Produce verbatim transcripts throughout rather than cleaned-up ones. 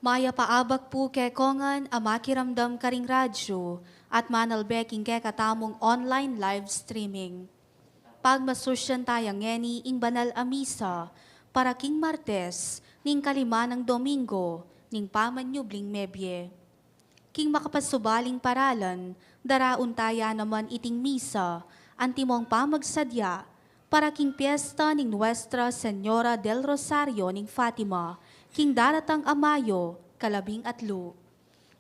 Mayap a abak pu kekongan a makiramdam karing radyu at manalbe king kekatamung online live streaming. Pagmasusyan taya ngeni ing banal a misa para king Martes ning kalima nang Domingo ning pamanyubling mebie. King makapasubaling paralan, daraun taya naman iting misa antimong pamagsadya para king piesta ning Nuestra Señora del Rosario ning Fatima king daratang a Mayo kalabing atlu.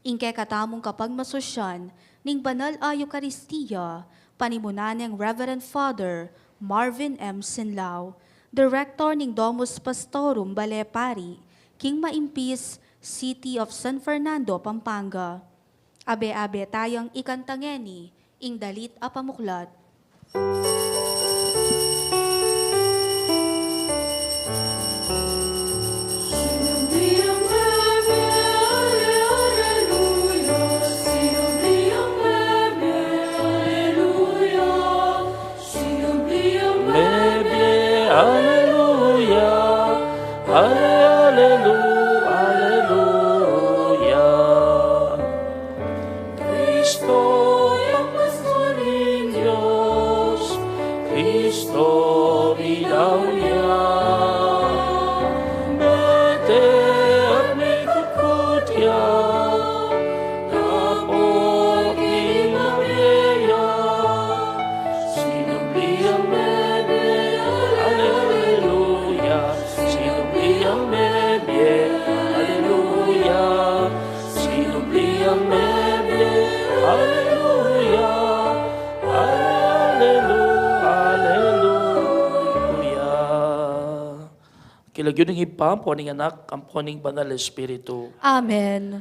Ing kekatamung kapagmasusyan ning banal a Eukaristia, panimunan neng Reverend Father Marvin M. Sinlao, Director ning Domus Pastorum Bale Pari, king Maimpis, City of San Fernando, Pampanga. Abe-abe tayang ikanta ngeni ing dalit a pamuklat. Mebie, aleluya, ale-, alelu-, aleluya. Kristo, Pangasuling Dios, Kristo, midaun ya. Bete at mikutkut ya, dapot king mabie ya. Sinubli yang mebie, ale-, aleluya. Sinubli yang mebie, aleluya. Sinubli yang mebie, aleluya, alelu-, aleluya. King lagyu ning Ibpa, ampo ning Anak, ampo ning Banal Espiritu. Amen.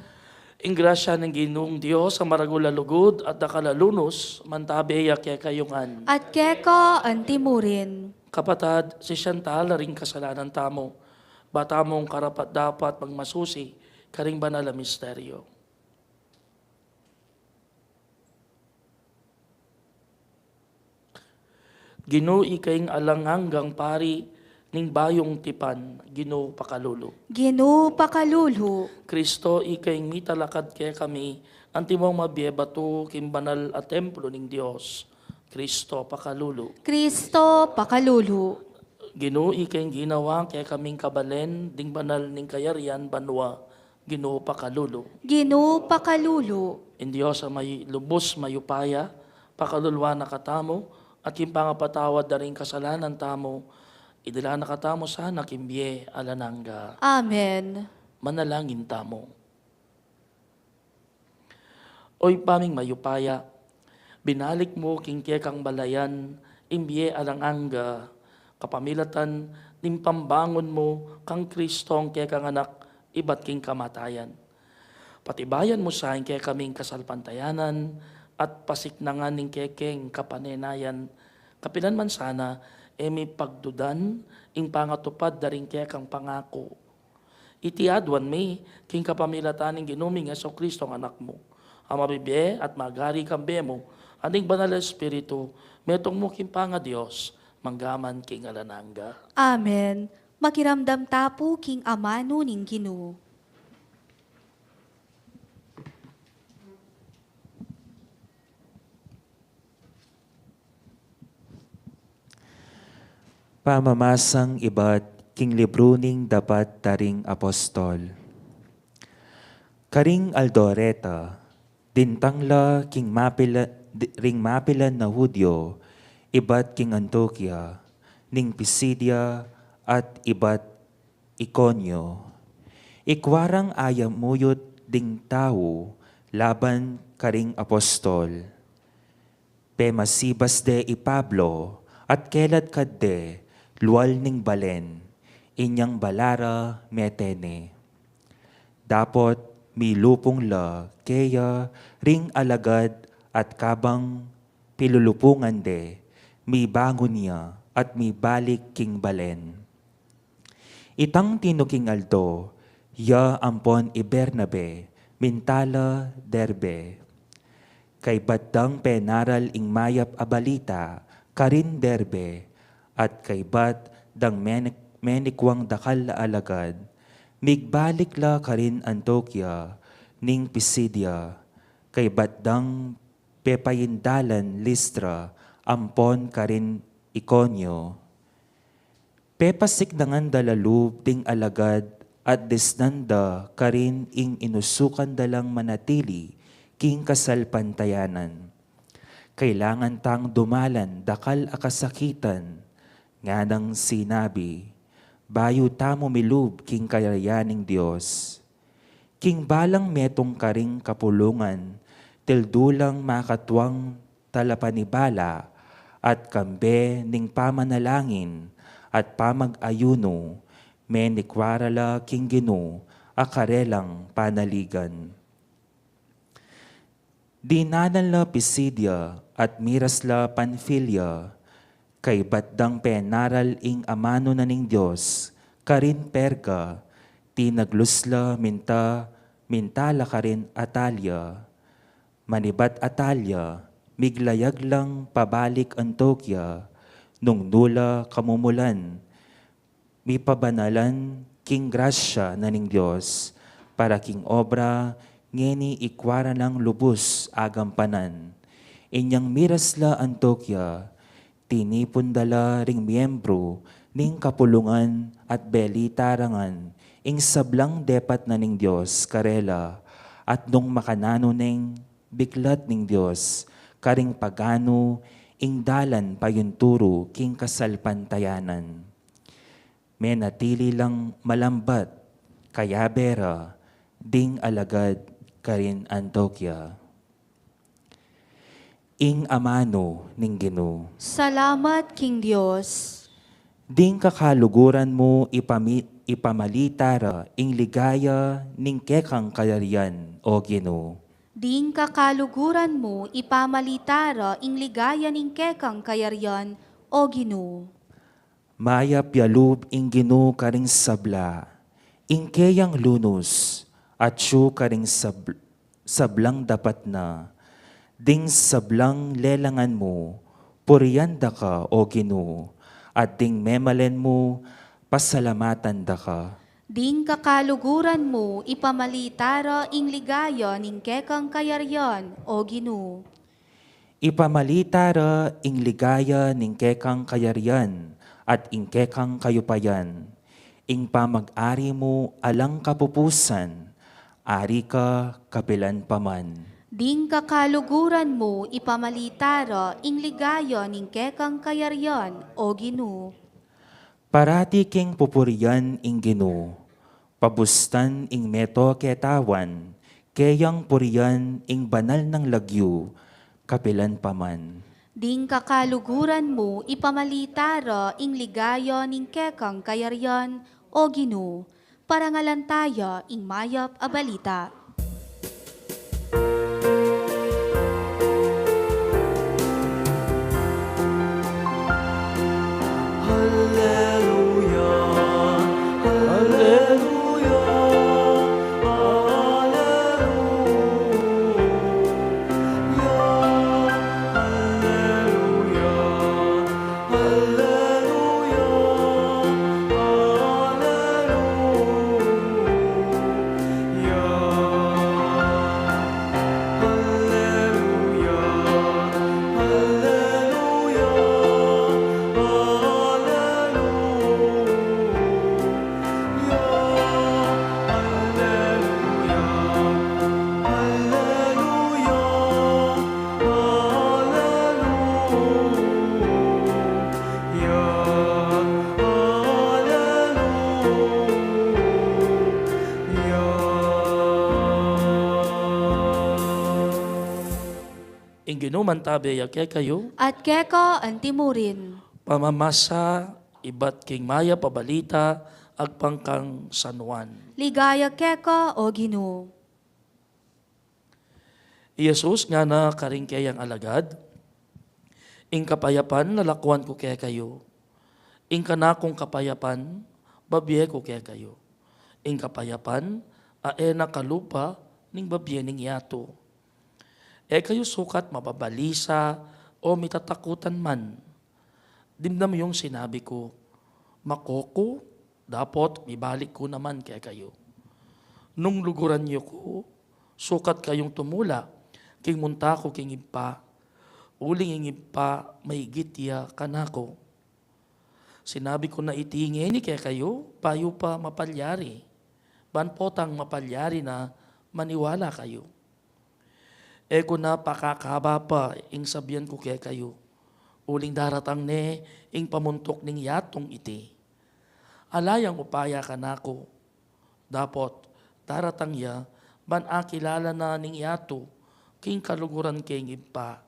Ing grasya ning Ginung Dios a maragul a lugud at dakal a lunus, mantabe ya kekayu ngan. At keka antimurin. Kapatad, sisian tala ring kasalanan tamu, ba tamung karapat-dapat magmasusi karing banal a misteryo. Ginu, ika ing alang anggang pari ning bayung tipan, Ginu pakalulu. Ginu pakalulu. Kristo, ika ing mitalakad kekami antimong mabie batu king banal a templo ning Dios, Kristo pakalulu. Kristo pakalulu. Ginu, ika ing ginawa kekaming kabalen ding banal ning kayarian banua, Ginu pakalulu. Ginu pakalulu. Ing Dios a may-, lubus mayupaya, pakaluluan na katamu, at king pangapatawad da ring kasalanan tamu, idala na katamu sana king bie alang angga. Amen. Manalangin tamu. O Ibpa ming mayupaya, binalik mu king kekang balayan ing bie alang angga, kapamilatan ning pambangun mu kang Kristong kekang Anak ibat king kamatayan. Patibayan mu sa ing kekaming kasalpantayanan at pasiknangan ning kekeng kapanenayan, kapilan man sana e mi pagdudan ing pangatupad da ring kekang pangaku. Iti aduan mi king kapamilatan ning Ginu ming Jesucristo a Anak mu, a mabibie at magari kambe mu at ning Banal a Espiritu, metung mu king pangaDios, mangga man king alang angga. Amen. Makiramdam ta pu king amanu ning Ginu. Pamamasang ibat king libru ning Dapat da ring Apostol. Karing aldo reta, dintang la king mapila-, di-, ring mapilan a Judio ibat king Antiokia, ning Pisidia at ibat Iconio. Ikwa rang ayamuyut ding tau laban karing apostol. Pemasibas de i Pablo at keladkad de lual ning balen, inyang bala ra mete ne. Dapot milupung la keya ring alagad at kabang pilulupungan de, mibangun ya at mibalik king balen. Itang tinuking aldo, ya ampon i Bernabe, minta la Derbe. Kaybat dang penaral ing mayap a balita karin Derbe, at kaybat dang menik-, menikwang dakal a alagad, Migbalik la karin Antiokia ning Pisidia, kaybat dang pepaindalan Listra ampon karin Iconio. Pepasiknangan da la lub ding alagad at disnan da karin ing inusukan da lang manatili king kasalpantayanan. Kailangan tang dumalan dakal a kasakitan, nganang sinabi, bayu tamu milub king kayarian ning Dios. King balang metung karing kapulungan, tildu lang makatuang talapanibala, at kambe ning pamanalangin at pamag-ayunu, menikwara la king Ginu a karelang panaligan. Dinalan la Pisidia at miras la Panfilia, kaybat dang penaral ing amanu na ning Dios karin Perga, tinaglus la minta, minta la karin Atalia. Manibat Atalia, miglayag lang pabalik Antiokia, nung nu la kamumulan, mipabanalan king grasya na ning Dios, para king obra ngeni ikwara nang lubus agampanan. Inyang miras la Antiokia, tinipun da la ring miembru ning kapulungan at belita ra ngan ing sablang depat na ning Dios karela, at nung makananu neng biklat ning Dios karing paganu ing dalan payunturu king kasalpantayanan. Menatili lang malambat, kayabe ra ding alagad karin Antiokia. Ing amanu ning Ginu. Salamat king Dios. Ding kakaluguran mu ipami-, ipamalita ra ing ligaya ning kekang kayarian, O Ginu. Ding kakaluguran mu ipamalita ra ing ligaya ning kekang kayarian, O Ginu. Mayap ya lub ing Ginu karing sabla, ing keyang lunus, atyu karing sab-, sablang dapat na. Ding sablang lelangan mu, purian da ka, O Ginu, at ding memalen mu, pasalamatan da ka. Ding kakaluguran mu ipamalita ra ing ligaya ning kekang kayarian, O Ginu. Ipamalita ra ing ligaya ning kekang kayarian at ing kekang kayupayan. Ing pamag-ari mu alang kapupusan, ari ka kapilan pa man. Ding kakaluguran mu ipamalita ra ing ligaya ning kekang kayarian, O Ginu. Parati keng pupurian ing Ginu, pabustan ing meto ketawan, keyang purian ing banal nang lagyu, kapilan pa man. Ding kakaluguran mu ipamalita ra ing ligaya ning kekang kayarian, O Ginu, parangalan taya ing mayap a balita. Alleluia, alleluia, alleluia, alleluia. Alleluia, alleluia, alleluia, alleluia, alleluia, alleluia, alleluia. Alleluia, alleluia. Ing Ginu mantabe ya kekayu. At keka antimurin. Pamamasa ibat king mayap a balita agpang kang San Juan. Ligaya keka, O Ginu. I Jesus ngana karing keyang alagad, ing kapayapan lalakwan ku kekayu. Ing kanakung kapayapan, babie ku kekayu. Ing kapayapan a e na kalupa ning babie ning yatu. E kayu sukat mababalisa o mitatakutan man. Dimdam yung sinabi ku, makoku Dapot mibalik ku naman kekayu. Nung luguran yu ku, sukat kayung tumula king munta ku king Ibpa, uling ing Ibpa maigit ya kanaku. Sinabi ku na iti ngeni kekayu, bayu pa mapalyari, ban potang mapalyari na maniwala kayu. E ku na pakakaba pa ing sabian ku kekayu, uling daratang ne ing pamuntuk ning yatung iti. Ala yang upaya kanaku, dapot daratang ya ban akilala na ning yatu king kaluguran ke ing Ibpa,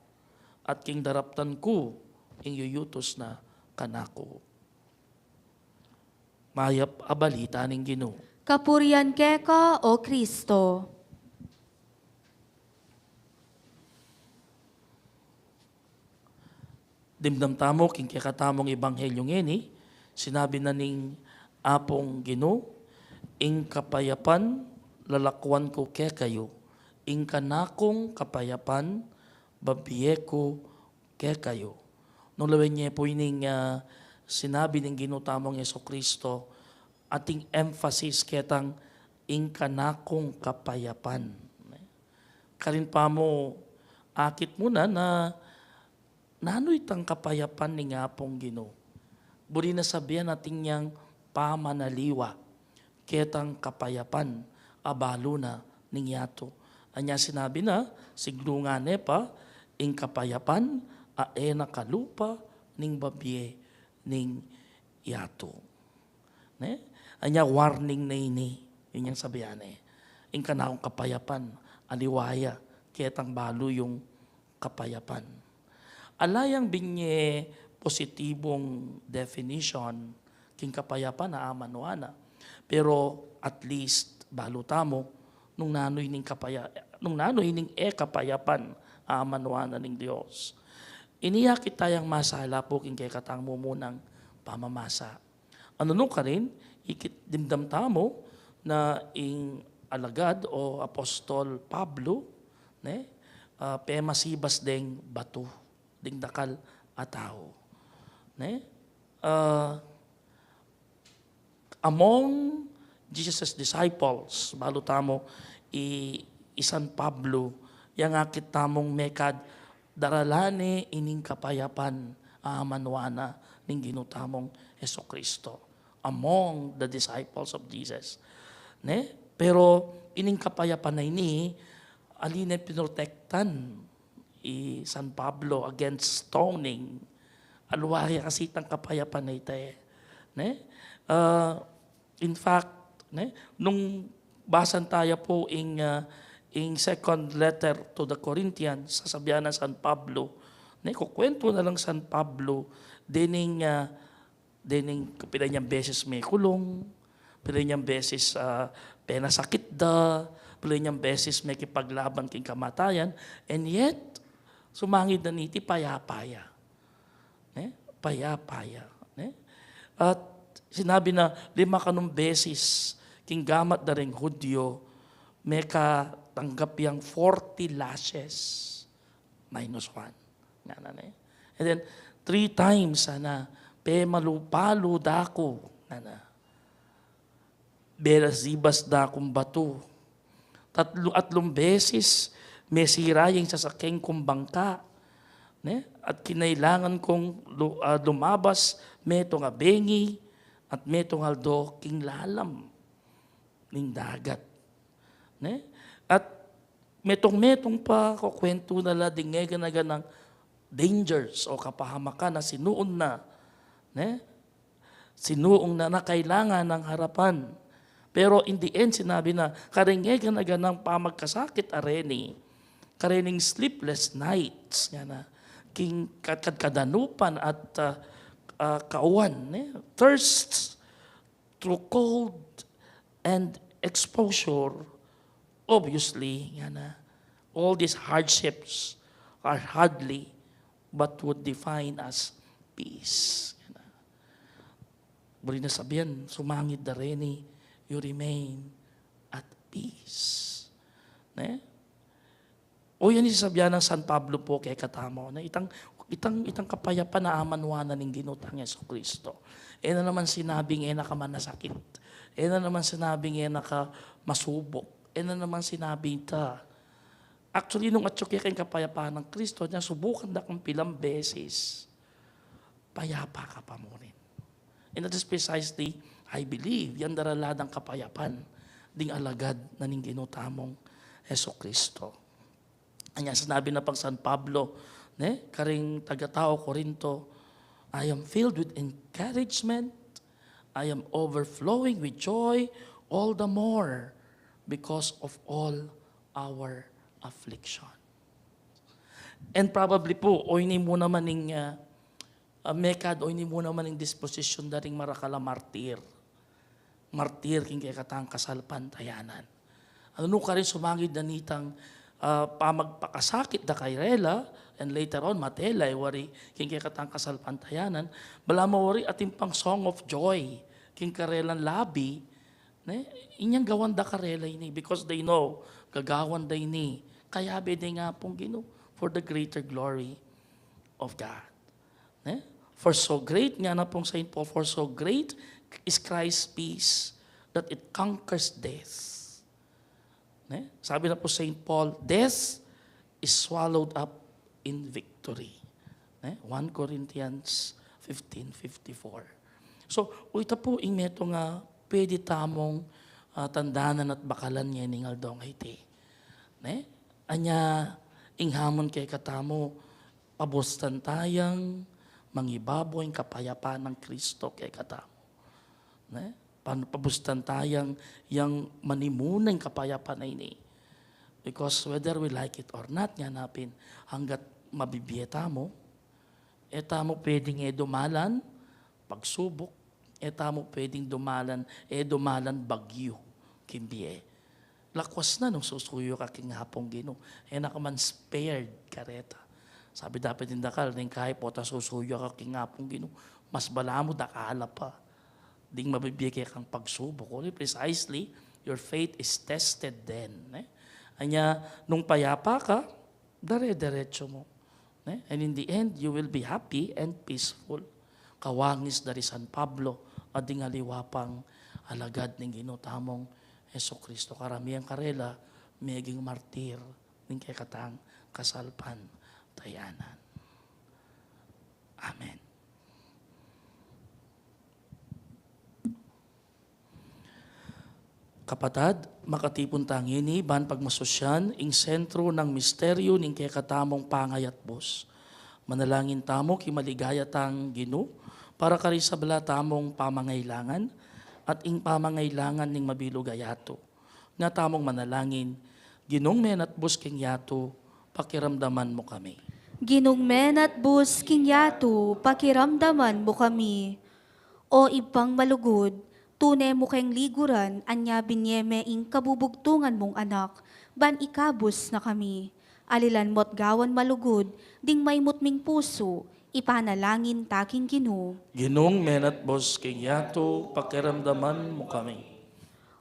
at king daraptan ku ing yuyutus na kanaku. Mayap a balita ning Ginu. Kapurian keka, O Kristo. Dimdam tamu king kekatamung ebanghelyu ngeni, sinabi na ning Apung Ginu, "Ing kapayapan lalakuan ku kekayu, ing kanakung kapayapan babie ku kekayu." Nung lawen ye pu ining, ah, sinabi ning Ginu tamung Jesu Kristo, ating emphasis ketang ing kanakung kapayapan. Karin pa mu, akit mu na na nanu itang kapayapan ning Apung Ginu. Buri na sabian atin yang pamanaliwa ketang kapayapan a balu na ning yatu. Anya sinabi na, siglungan ne pa, ing kapayapan a e na kalupa ning babie ning yatu. Ne? Anya warning na ini, inyang sabian ne. Ing kanakung kapayapan, aliwa ya ketang balu yung kapayapan. Ala yang binye positibung definition king kapayapan a amanuan na. Pero at least balu tamu nung nanu ining kapaya-, nung nanu ining e kapayapan a amanuan na ning Dios. Ini ya kita yang masala pu king kekatang mumunang pamamasa. Anu nu karin, ikit dimdam tamu na ing alagad o apostol Pablo, ne, ah, pemasibas deng batu, deng dakal a tau. Ne? Ah, among Jesus' disciples, balu tamu i, i San Pablo, yang akit tamung mekad daralan ne ining kapayapan a amanuan na ning Ginu tamung Jesu Kristo among the disciples of Jesus. Ne? Pero ining kapayapan a ini, ali ne pinotektan i San Pablo against stoning. Aliwa ya kasi itang kapayapan a ita, ne? Ah, In fact, ne, nung basan taya pu ing, ah, ing second letter to the Corinthians, sasabian na San Pablo, ne, kukuwentu na lang San Pablo, dening, ah, dening pira nyang beses mekulung, pira nyang beses, ah, penasakit da, pira nyang beses mekipaglaban king kamatayan, and yet, sumangid na niti payapa ya. Ne? Payapa ya, ne? At sinabi na lima kanung beses king gamat da ring Hudyo, mekatanggap yang forty lashes minus one. Ngana, ne? And then, three times, sana, pemalu-palu da ku, ngana. Belasibas da kung batu. Tatlu, atlung beses, mesira ya ing sasakyan kung bangka, ne? At kinailangan kung lu-, ah, lumabas, metung a bengi, at metung aldo king lalam ning dagat, ne? At metung-metung pa, kukuwentu na la ding ngeganaganang dangers o kapahamakan a sinuun na, ne? Sinuun na na kailangan nang harapan. Pero in the end, sinabi na, karing ngeganaganang pamagkasakit a reni, karening sleepless nights, ngana, king kad-, kad-, kadanupan at, ah, ah, kauan, ne? Thirst through cold and exposure, obviously, ngana, all these hardships are hardly but would define as peace. Ngana. Buri na sabian, sumangid da reni, you remain at peace. Ne? O yan ing sasabyan nang San Pablo pu kekatamu, ne? Itang, itang, itang kapayapan a amanwanan ning Ginu tang Jesucristo. E na naman sinabing e na ka manasakit. E na naman sinabing e na ka masubuk. E na naman sinabing ta. Actually, nung atyu ke keng kapayapan nang Kristo, nya subukan da kang pilang beses, payapa ka pa mu rin. And that is precisely, I believe, yang daralan dang kapayapan ding alagad na ning Ginu tamung Jesucristo. Anya sinabi na pang San Pablo, ne, karing taga-tao Corinto, "I am filled with encouragement. I am overflowing with joy all the more because of all our affliction." And probably pu, o ini mu naman ning, ah, ah, mekad o ini mu naman ning disposition da ring marakal a martir. Martir king kekatang kasalpantayanan. Anu karin sumangid na nitang, ah, pamagpakasakit da karela, and later on, mate la, e wari king kekatang kasalpantayanan, balamu wari atin pang song of joy king karelang labi, ne? Inyang gawan da karela ini, because they know, gagawan da ini, kayabe de ning Apung Ginu, for the greater glory of God. Ne? For so great, ngana pung Saint Paul, "For so great is Christ's peace that it conquers death." Ne? Sabi na pu Saint Paul, "Death is swallowed up in victory." Ne? One Corinthians fifteen fifty-four. So, o ita pu ing metung a pwede tamung, ah, tandanan at bakalan ngening aldo a iti. Ne? Anya, ing hamon kekatamu, pabustan tayang mangibabo ing kapayapan nang Kristo kekatamu. Ne? Pan-, pabustan tayang yang manimuna ing kapayapan a ini. Because whether we like it or not, ngana pin, hanggat mabibie tamu, e tamu pwedeng e dumalan pagsubuk, e tamu pwedeng dumalan, e dumalan bagyu king bie. Lakwas na nung susuyu ka king Apung Ginu. E na ka man spared kareta. Sabi dapit ning dakal, ning kayap o ta susuyu ka king Apung Ginu, mas balamu dakal a pa ding mabibie kekang pagsubuk. Only precisely, your faith is tested then, eh? Anya, nung payapa ka, dare-derecho mu, ne? And in the end, you will be happy and peaceful. Kawangis da ri San Pablo, at ding aliwa pang alagad ning Ginu tamung Jesucristo. Karamian karela, meging martir ning kekatang kasalpantayanan. Amen. Kapatad, makatipun ta ngeni ban pagmasusyan ing sentro nang misteryu ning kekatamung pangayatbus. Manalangin tamu king maligaya tang Ginu para karing sabla tamung pamangailangan at ing pamangailangan ning mabilug a yatu. Nga tamung manalangin, Ginung menatbus king yatu, pakiramdaman mu kami. Ginung menatbus king yatu, pakiramdaman mu kami. O Ibpang malugud, tune mu keng liguran, anya binie me ing kabubugtungan mung Anak, ban ikabus na kami. Alilan mu't gawan malugud ding maimut ming pusu, ipanalangin ta king Ginu. Ginung menatbus king yatu, pakiramdaman mu kami.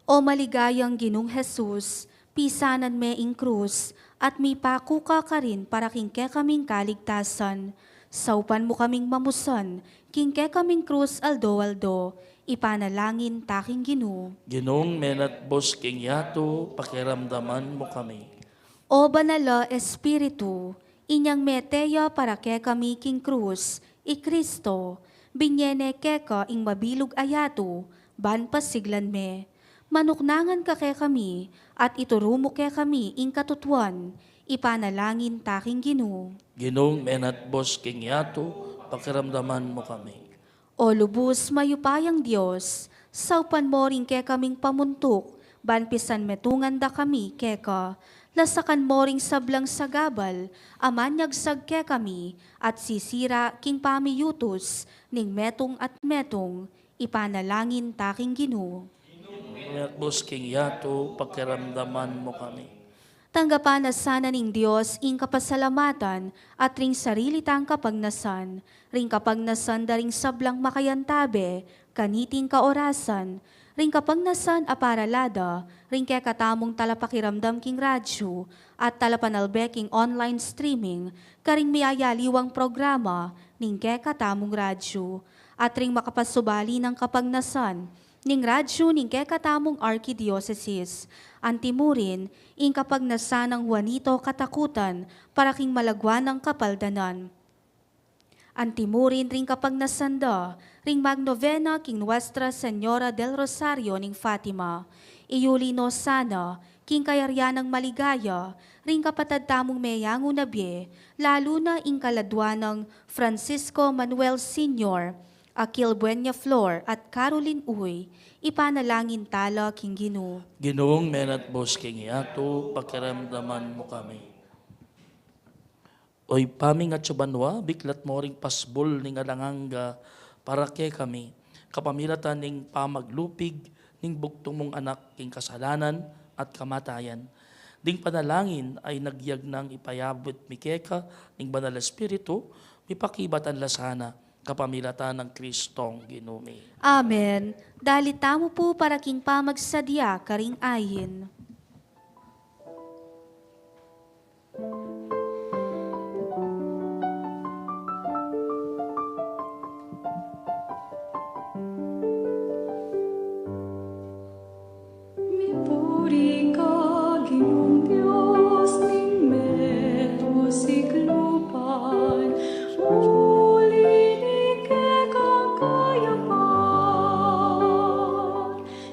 O maligayang Ginung Jesus, pisanan me ing krus, at mipaku ka karin para king kekaming kaligtasan. Saupan mu kaming mamusan king kekaming krus aldo-aldo, ipanalangin ta king Ginu. Ginung menatbus king yatu, pakiramdaman mu kami. O Banal a Espiritu, inyang mete ya para kekami king krus, i Kristo, binie ne keka ing mabilug a yatu, ban pasiglan me. Manuknangan ka kekami, at ituru mu kekami ing katutuan, ipanalangin ta king Ginu. Ginung menatbus king yatu, pakiramdaman mu kami. O lubus mayupayang Dios, saupan mo ring kekaming pamuntuk, ban pisan metungan da kami keka, lasakan mo ring sablang sagabal a manyagsag kekami, at sisira king pamiyutus ning metung at metung, ipanalangin ta king Ginu. Menatbus king yatu, pakiramdaman mu kami. Tanggapan na sana ning Dios ing kapasalamatan at ring sarili tang kapagnasan, ring kapagnasan da ring sablang makayantabe kaniting kaorasan, Ring kapagnasan a paralada ring kekatamung talapakiramdam king radyu at talapanalbe king online streaming karing miyayaliwang programa ning kekatamung radyu at ring makapasubali nang kapagnasan ning radyu ning kekatamung arkidiosesis, antimurin ing kapagnasan nang Juanito Katakutan para king malagwa nang kapaldanan. Antimurin ring kapagnasan da ring magnovena king Nuestra Señora del Rosario ning Fatima. Iyuli no sana king kayarian nang maligaya ring kapatad tamung meyangu na bie, lalu na ing kaladwa nang Francisco Manuel Senior, Akil Buenya Flor, at Caroline Uy. Ipanalangin tala king Ginu. Ginung menatbus king yatu, pakiramdaman mu kami. O Ibpa mi atsu ka banua, biklat mo ring pasbul ning alang angga para kekami, kapamilatan ning pamaglupig ning bugtung mung Anak king kasalanan at kamatayan. Ding panalangin a nagyag nang ipayabut mi keka ning Banal Espiritu, mipakibatan la sana kapamilatan nang Kristong Ginu mi. Amen. Dalit tamu pu para king pamagsadya karing ayin. Mipuri ka, Ginung Dios ning meto siklupan, uli ning kekang kayapan.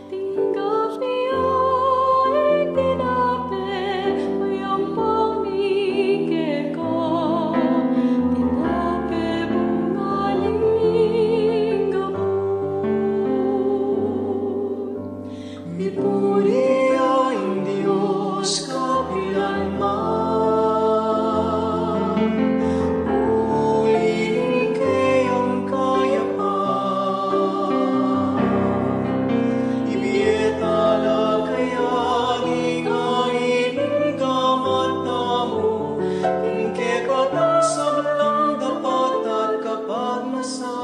Tinggap mi ya ing tinape, a yampang mi keka, tinape bunga ning gamut. Mipuri ya ing Dios kapilan man, uli ning keyang kayapan. Ibie tala kaya ing ain ning gamat tamu, ing kekatang sablang dapat at kapagnasan.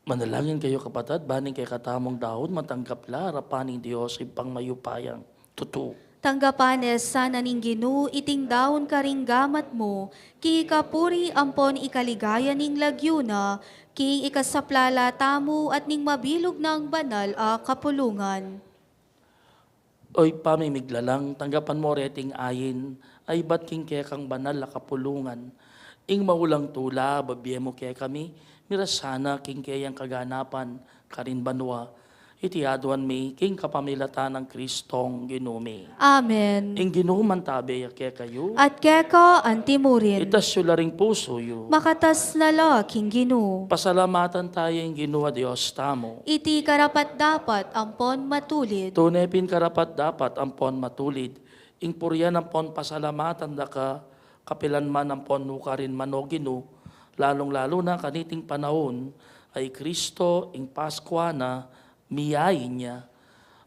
Manalangin kayu, kapatad, ban ing kekatamung daun matanggap la arapan ning Dios Ibpang mayupayang tutu. Tanggapan na sana ning Ginu iting daun karing gamat mu, king ikapuri ampon ikaligaya ning lagyu na, king ikasaplala tamu at ning mabilug nang banal a kapulungan. O Ibpa mi miglalang, tanggapan mu reting ain a ibat king kekang banal a kapulungan. Ing maulang tula a bibie mu kekami, miras sana king keyang kaganapan karin banua. Iti aduan mi king kapamilatan nang Kristong Ginu mi. Amen. Ing Ginu mantabe ya kekayu. At keka antimurin. Itas yu la ring pusu yu. Makatas na la king Ginu. Pasalamatan taya ing Ginu a Dios tamu. Iti karapat-dapat ampon matulid. Tune pin karapat-dapat ampon matulid ing purian ampon pasalamatan da ka kapilan man ampon nukarin man, O Ginu, lalung-lalu na kaniting panaun a i Kristo ing Paskua na miyain ya.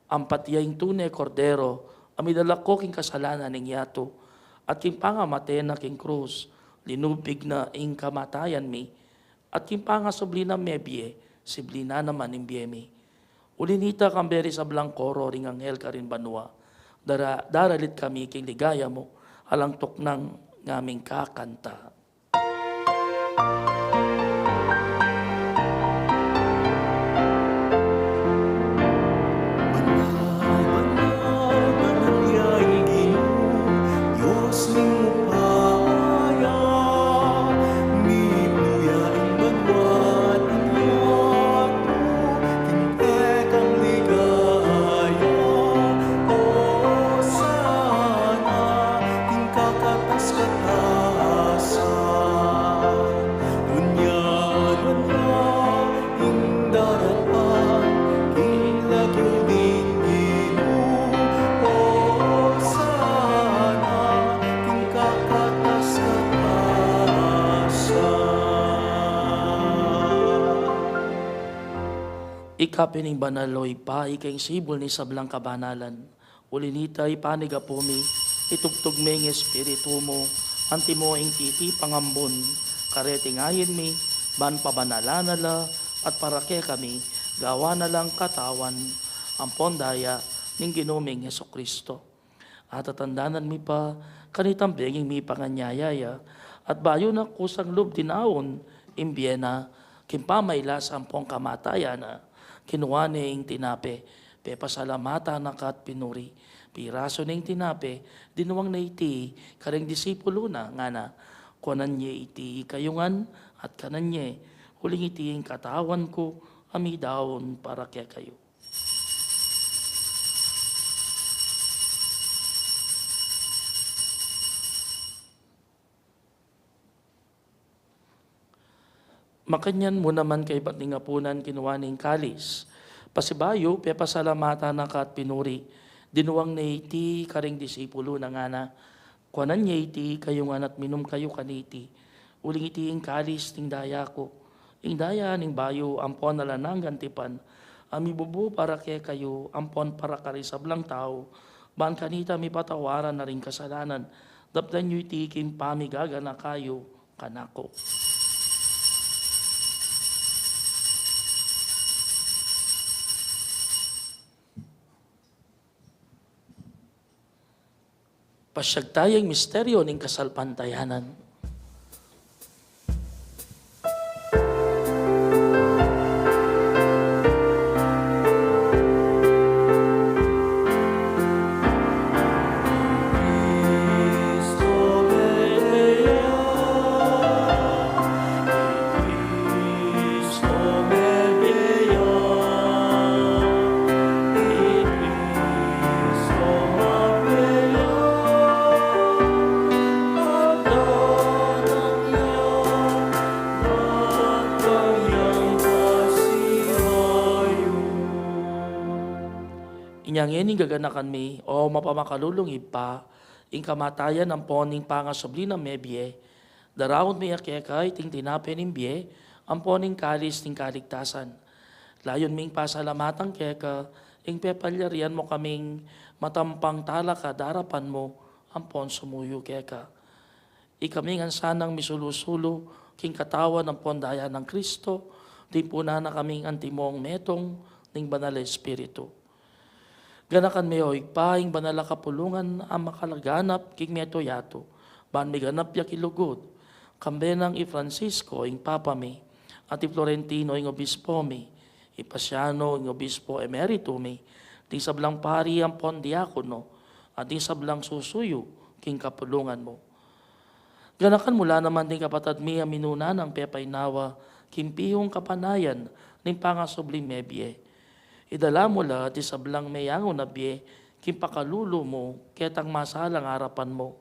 Ampat ya ing tune Kordero a midalako king kasalanan ning yatu, at king pangamate na king krus, linubig na ing kamatayan mi, at king pangasubli nang mebie, sibli na naman ing bie mi. Uli nita, kambe ring sablang koro ring anghel karin banua, dara-, daralit kami king ligaya mu, alang tuknang ngaming kakanta. Tapi ning banal, o Ibpa, ika ing sibul ning sablang kabanalan. Uli na nita, ipanyawad mu, itubud mu ing Espiritu mu, antimo ing titipang ambun, kareting ain mi, ban pabanalan na la, at para kekami, gawan na lang katawan, ampon daya, ning Ginu ming Jesucristo. Atatandanan mi pa, kanitang benging mipanganyaya ya, at bayu na kusang lub dinaun, ing bie na, king pamailas ampon kamatayan na, kinua ne ing tinape, pepasalamatan na ka at pinuri, pirasu ne ing tinape, dinuang ne iti, karing disipulu na, ngana, kuanan ye iti kayu ngan, at kanan ye, uling iti ing katawan ku, a midaun para kekayu. Makanyan mu naman kaybat ning apunan kinua ne ing kalis. Pasibayu, pepasalamatan na ka at pinuri. Dinuang ne iti karing disipulu na ngana, kuanan ye iti kayu ngan at minum kayu kaniti. Uling iti ing kalis ning daya ku. Ing daya ning bayu ampon alang anggang tipan. A mibubu para kekayu ampon para karing sablang tau. Ban kanita mipatawaran na ring kasalanan. Daptan yu iti king pamigaganaka yu kanaku. Pasiag taya ing misteryu ning kasalpantayanan. Inya ngeni gaganakan mi, o mapamakalulung Ibpa, ing kamatayan ampon ing pangasubli nang mebie, daraun mi keka iting tinape ning bie, ampon ing kalis ning kaligtasan. Layun ming pasalamatan keka, ing pepalyarian mu kaming matampang talakad king arapan mu, ampon sumuyu keka. Ikami ngan sanang misulu-sulu, king katawan ampon daya nang Kristo, tipunan na kaming antimong metung, ning Banal a Espiritu. Ganakan me, o Ibpa, ing banal a kapulungan a makalaganap king metung yatu, ban miganap ya king lugud, kambe nang i Francisco, ing Papa mi, at i Florentino, ing Obispo mi, i Pasiano, ing Obispo Emerito mi, ding sablang pari ampon diakono, at ding sablang susuyu king kapulungan mu. Ganakan mu la naman ding kapatad mi a minuna nang pepainawa king pihung kapanayan ning pangasubling mebie. Idala mu la ding sablang meyangu na bie king pakalulu mu ketang masalang arapan mu.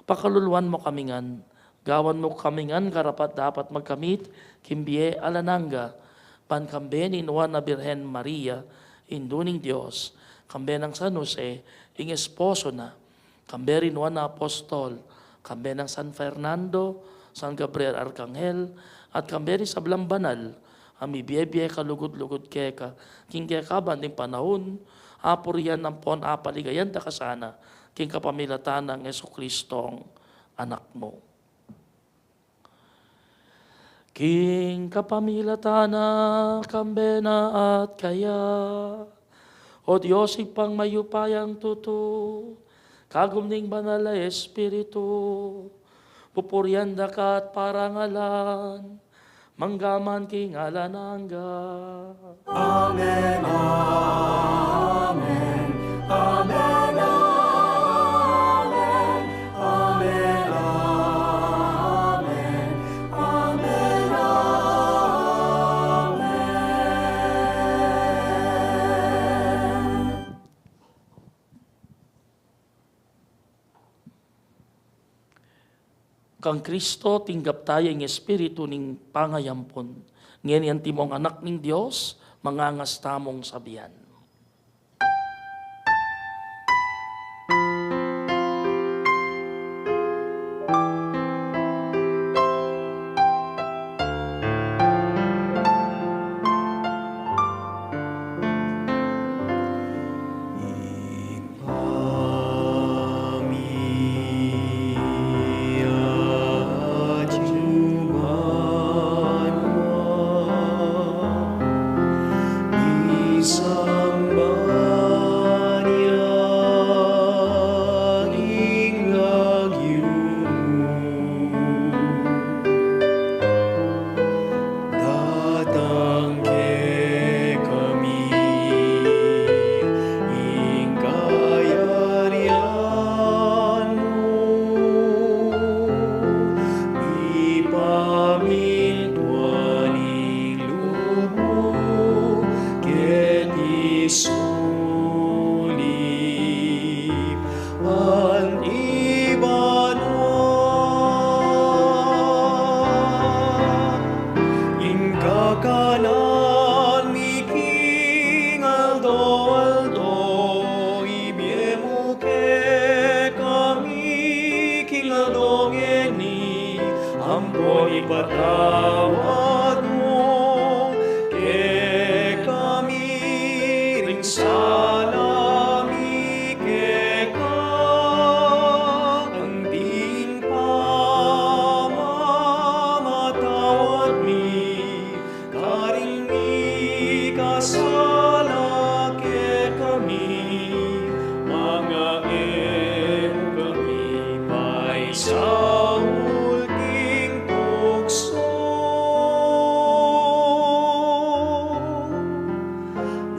Pakaluluan mu kami ngan, gawan mu kami ngan karapat-dapat magkamit king bie alang angga, ban kambe ning Nuan a Birhen Maria, Indu ning Dios, kambe nang San Jose, ing esposo na, kambe ring Nuan a Apostol, kambe nang San Fernando, San Gabriel Arkanghel, at kambe ring sablang banal a mibie-bie kalugud-lugud keka king kekaban ding panaun, apurian ampon apaligayan da ka sana king kapamilatan nang Jesucristong Anak mu. King kapamilatan na, kambe na at kaya, O Dios, Ibpang mayupayang tutu, kagum ning Banal a Espiritu, pupurian da ka at parangalan, mangga man king alang angga. Amen, amen, amen, amen, amen, amen, amen, amen. Kang Kristo, tinggap taya ing Espiritu ning pangayampun. Ngeni antimong anak ning Dios, mangangas tamung sabian. Ampon ipatawad mu kekami ring sala mi keka, anting pamamatawad mi karing mikasala kekami, manga e mu kami paisaul king tuksu,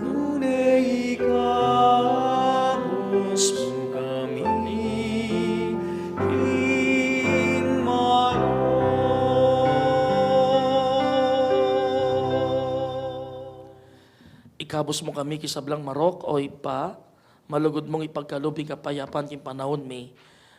nune ikabus mu kami king marok. Ikabus mu kami king sablang marok, O Ibpa, malugud mung ipagkalub ing kapayapan king panaun mi,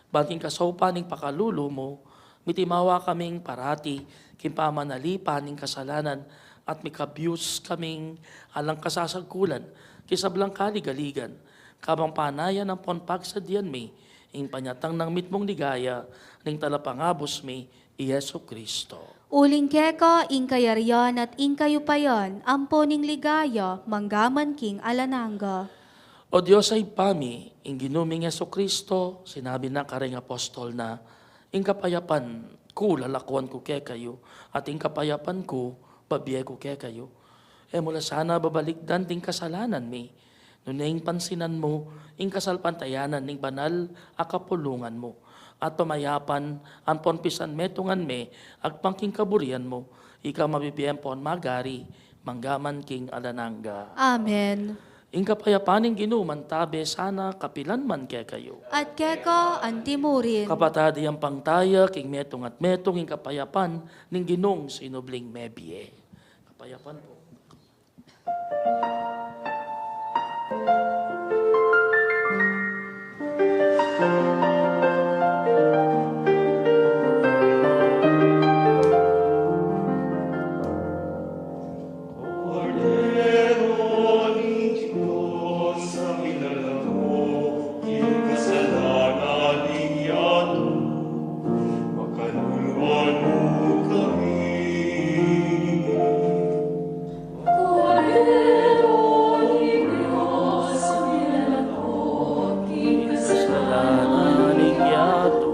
ban king kasaupan ning pakalulu mu, mitimawa kaming parati king pamanalipan ning kasalanan, at mikabus kaming alang kasasagkulan king sablang kaligaligan, kabang panayan ampon pagsadyan mi ing panyatang nang mitmung ligaya ning Talapangabus mi, i Jesu-Cristo. Uling keka ing kayarian at ing kayupayan, ampo ning ligaya, mangga man king alang angga. O Dios a Ibpa mi, ing Ginu ming Jesu-Cristo, sinabi na karing apostol na, "Ing kapayapan ku lalakuan ku kekayu, at ing kapayapan ku babie ku kekayu." E mu la sana babalikdan ding kasalanan mi, nune ing pansinan mu ing kasalpantayanan ning banal a kapulungan mu, at pamayapan ampon pisanmetungan me agpang king kaburian mu, ika mabibie ampon magari, mangga man king alang angga. Amen. Ing kapayapan ning Ginu mantabe sana kapilan man kekayu. At keka anti mu rin. Kapatad, iyampang taya king metung at metung ing kapayapan ning Ginung sinubling mebie. Kapayapan pu. Kordero ning Dios, a milalako king kasalanan ning yatu, pakaluluan mu kami. Kordero ning Dios, a milalako king kasalanan ning yatu,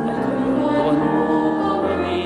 pakaluluan mu kami.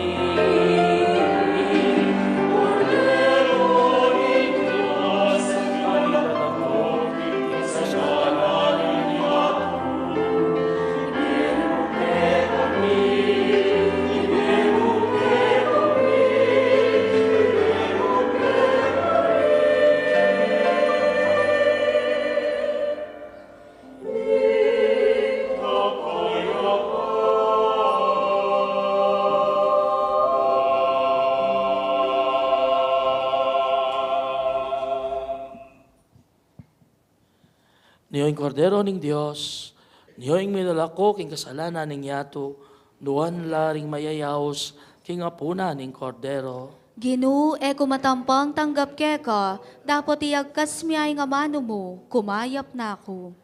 Nio ing Kordero ning Dios, nio ing milalako king kasalanan ning yatu, nuan la ring mayayaus king apunan ning Kordero. Ginu, e ku matampang tanggap keka, dapot iyagkas mu ing amanu mu, kumayap na ku.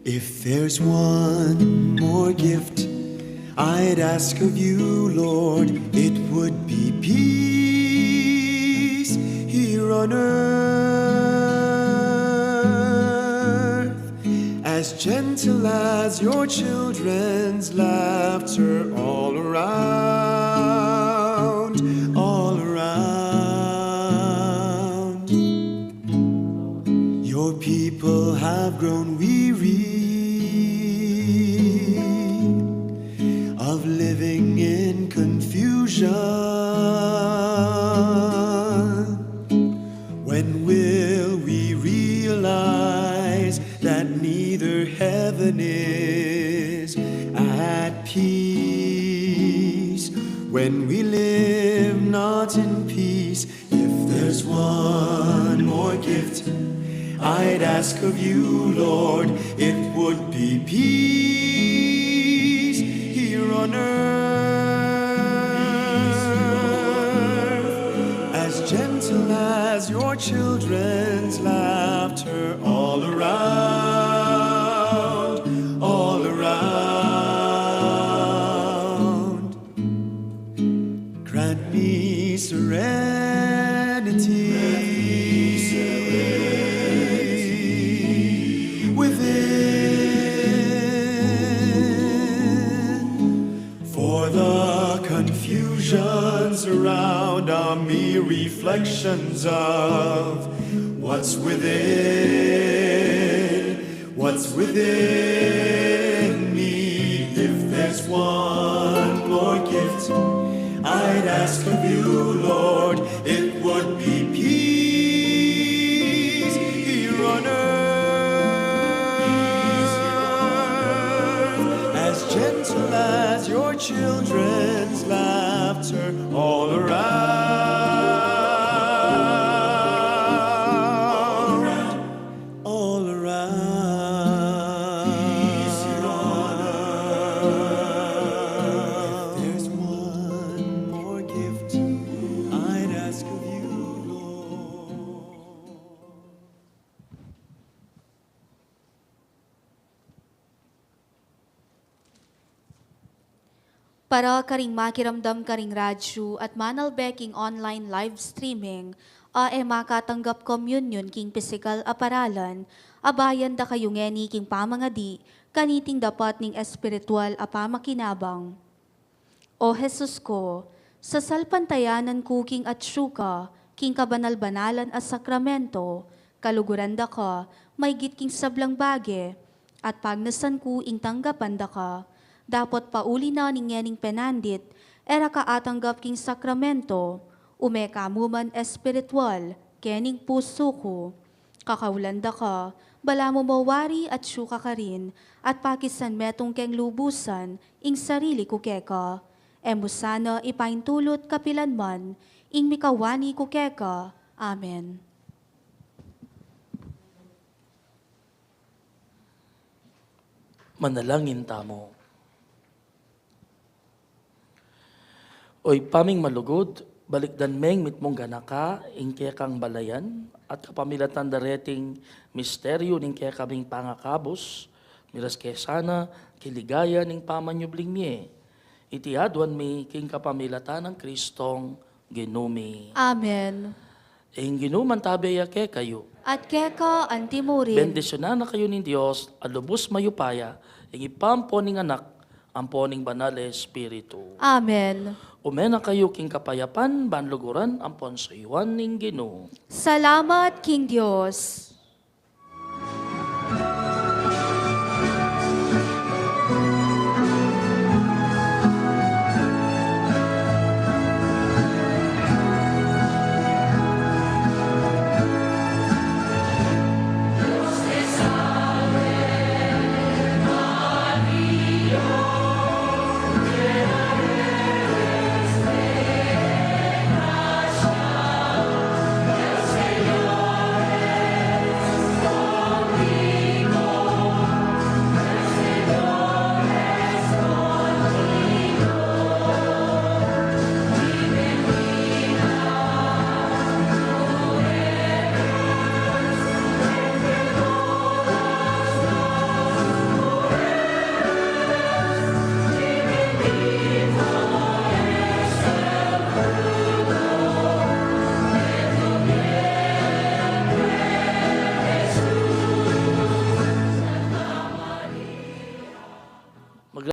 If there's one more gift I'd ask of you, Lord, it would be peace here on earth, as gentle as your children's laughter all around, all around. Your people have grown weary of living in confusion. Peace. When we live not in peace, if there's one more gift I'd ask of you, Lord, it would be peace here on earth, as gentle as your children's laughter all around, all around. Grant me serenity within, for the confusions around are mere reflections of what's within. What's within me? If there's one more gift I'd ask of you, Lord, it would be peace here on earth, as gentle as your children's laughter all around. All around. Peace here on earth. If there's one more gift I'd ask of you, Lord. Para karing makiramdam karing radyu at manalbe king online live streaming, a e makatanggap communion king pisikal a paralan, abayan da kayu ngeni king pamangadi kaniting dapat ning espiritual a pamakinabang. O Jesus ku, sasalpantayanan ku king atsu ka king kabanal-banalan a sakramento, kaluguran da ka maygit king sablang bage, at pagnasan ku ing tanggapan da ka. Dapot pauli na ning ngening penandit, e ra ka atanggap king sakramento, ume ka mu man espiritual kening pusu ku. Kakaulan da ka, balamu mo wari atsu ka karin, at pakisan metung keng lubusan ing sarili ku keka. E mu sana ipaintulut kapilan man ing mikawani ku keka. Amen. Manalangin tamu. O Ibpa ming malugud, balikdan meng mitmung ganaka ing kekang balayan, at kapamilatan da reting misteryu ning kekaming pangakabus, miras ke sana king ligaya ning pamanyubling mie. Iti aduan mi king kapamilatan nang Kristong Ginu mi. Amen. Ing Ginu mantabe ya kekayu. At keka anti murin. Bendisyunan na kayu ning Dios a lubus mayupaya, ing Ibpa ampon ing Anak ampon ing Banal a Espiritu. Amen. Ume na kayu king kapayapan, ban luguran ampon suyuan ning Ginu. Salamat king Dios.